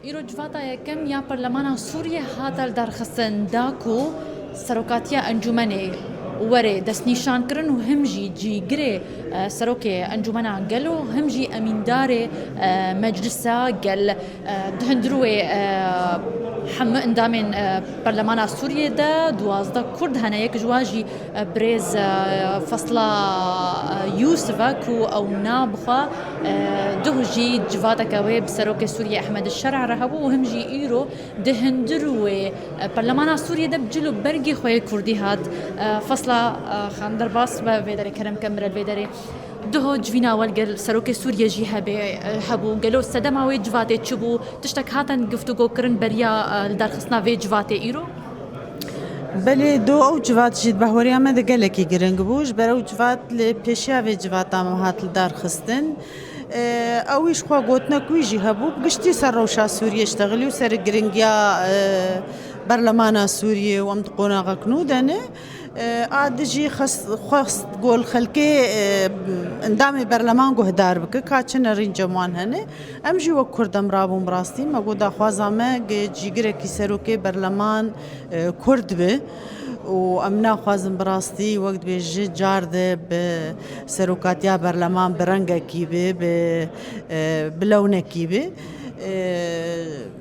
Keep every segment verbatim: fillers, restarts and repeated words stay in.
Îro civata yekem ya Perlemana Sûriyê hate lidarxistin da ku serokatiya encûmenê were destnîşankirin û him jî cîgirê, e, serokê Encûmena Gel û him jî emîndarê, e, Meclisa Gel. E, di hundirûyê, e, hemû endamên, e, Perlemana Sûriyê de duwazdeh Kurd hene, yek ji wan jî, e, birêz, e, Fesla, e, Yûsif e ku ew nabixwe, e, duh jî civateke wê bi serokê Sûriyê Ehmed Şer'a re hebû û him jî îro di hundirûyê, e, Perlemana Sûriyê de bi cil û bergê xwe yê Kurdî hat. E, Fesla, e, Xan, derbas be vê derê, kerem ke min re li vê derê. Duho civîna we li gel serokê Sûriyê jî hebe, e, hebû. Gelo sedema wê civatê çi bû? Tiştek hatin guftûgokirin beriya, e, lidarxistina vê civatê îro? Belê, do ew civat jî di bahweriya me de gelekî giring bû. Ji ber ew civat li pêşiya vê civata me hat lidarxistin. E, ew jî xwe gotinek wî jî hebû. Bi giştî ser rewşa Sûriyê ştexilî û ser giringiya, e, berlemana Sûriyê û em di qonaxek nû de ne. E, a di jî xest, xwest gol xelkê, e, endamê berleman guhdar bike, ka çi nerînce wan hene. Em jî wek Kurd em rabûn bi rastî. Me got daxwaza me ge cîgirekî serokê berleman, e, Kurd be. Û em naxwazin bi rastî wek dibêje car de bi serokatiya berleman bi rengekî be, bi, e, bi lewnekî be. E,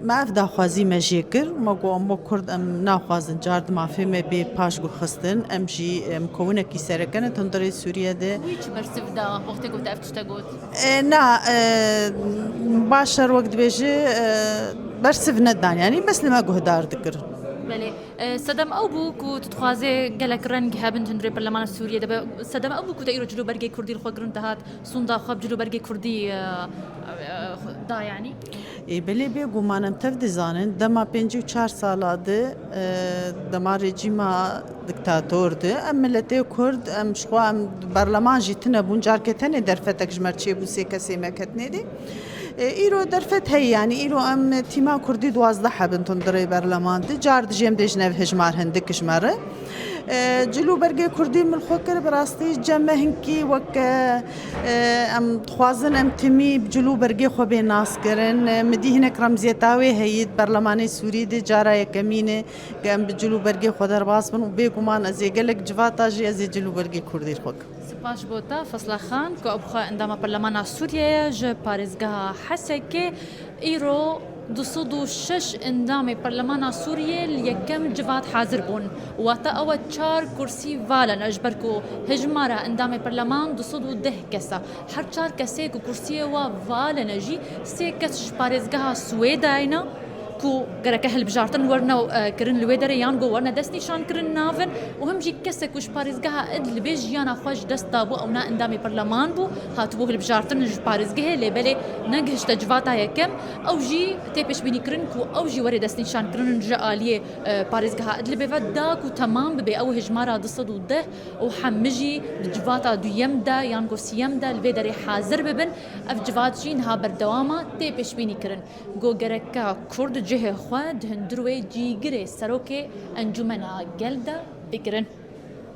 me ev daxwazî me jê kir. Me got em wek Kurd em naxwazin car di mafê me bê paş guhxistin. Em jî, e, mukewinekî sereke ne di hundirê Sûriye de. Wî çi bersiv da wextê ku te ev tişte got? E, na, e, baş e wek dibêje, e, bersiv nedan, yanî bes li me guhdar dikirin. Belê. E, sedem ew bû ku tu dixwazê gelek reng hebin di hundirê Perlemana Sûriyê de be. Sedem ew bû ku te îro cil û bergê Kurdî li xwe kirin, te hat sûnda xwe bi cil û bergê Kurdî, e, e, da, yanî? Ê, belê, bêguman em tev dizanin, dema pêncî û çar sala de, e, dema rejîma diktator de, em miletê Kurd, em ji xwe, em berleman jî tune bûn, carkê tenê derfetek ji me re çêbû, sê kesê me ketnê de. E, îro derfet heye, yanî îro em tîma Kurdî duwazdeh hebin di hundirê berleman de, car dijî em dê ji nev hejmar hindik ji me re. E, cil û bergê Kurdî min xwe kir, bi rastî cem me hinkî wek, e, e, em dixwazin em timî bi cil û bergê xwe bê naskirin. E, min dî hinek remziyeta wê heyî di berlemanê Sûrî de cara yekemîn e ku em bi cil û bergê xwe derbas bin û bêguman ez ê gelek civata jî ez ê cil û bergê Kurdî xwe kim. Spas bo te, Fesla Xan, ku ew xwe endama Perlemana Sûriyê ye ji parêzgeha Hesekê. Îro du sed û şeş endamê Perlemana Sûriyê li yekem civat hazir bûn. Wate ew e çar kursî val e, ji ber ku hejmara endamê Perleman du sed û deh kes e. Her çar kesê ku kursiyê wa val e jî, sê kes ji parêzgeha Swêdayê ne, ku gereke hilbijartin werine, e, kirin li wê derê, yan ku werine destnîşankirin navin û him jî kesek ku ji parêzgeha Idlibê jiyana xwe ji dest dabû, ew ne endamê perleman bû, hatibû hilbijartin ji parêzgehê, lê belê negihişte civata yekem. Ew jî tê pêşbînîkirin ku ew jî were destnîşankirin ji aliyê, e, parêzgeha Idlibê ve, da ku temam bibe ew hejmara du sed û deh û hemî jî di civata duyem de yan ku siyem de li vê derê hazir bibin. Ev civat jî niha berdewam e, tê pêşbînîkirin. Go gereke Kurd cihê xwe di hundir wê cîgirê serokê Encûmena Gel de bigirin.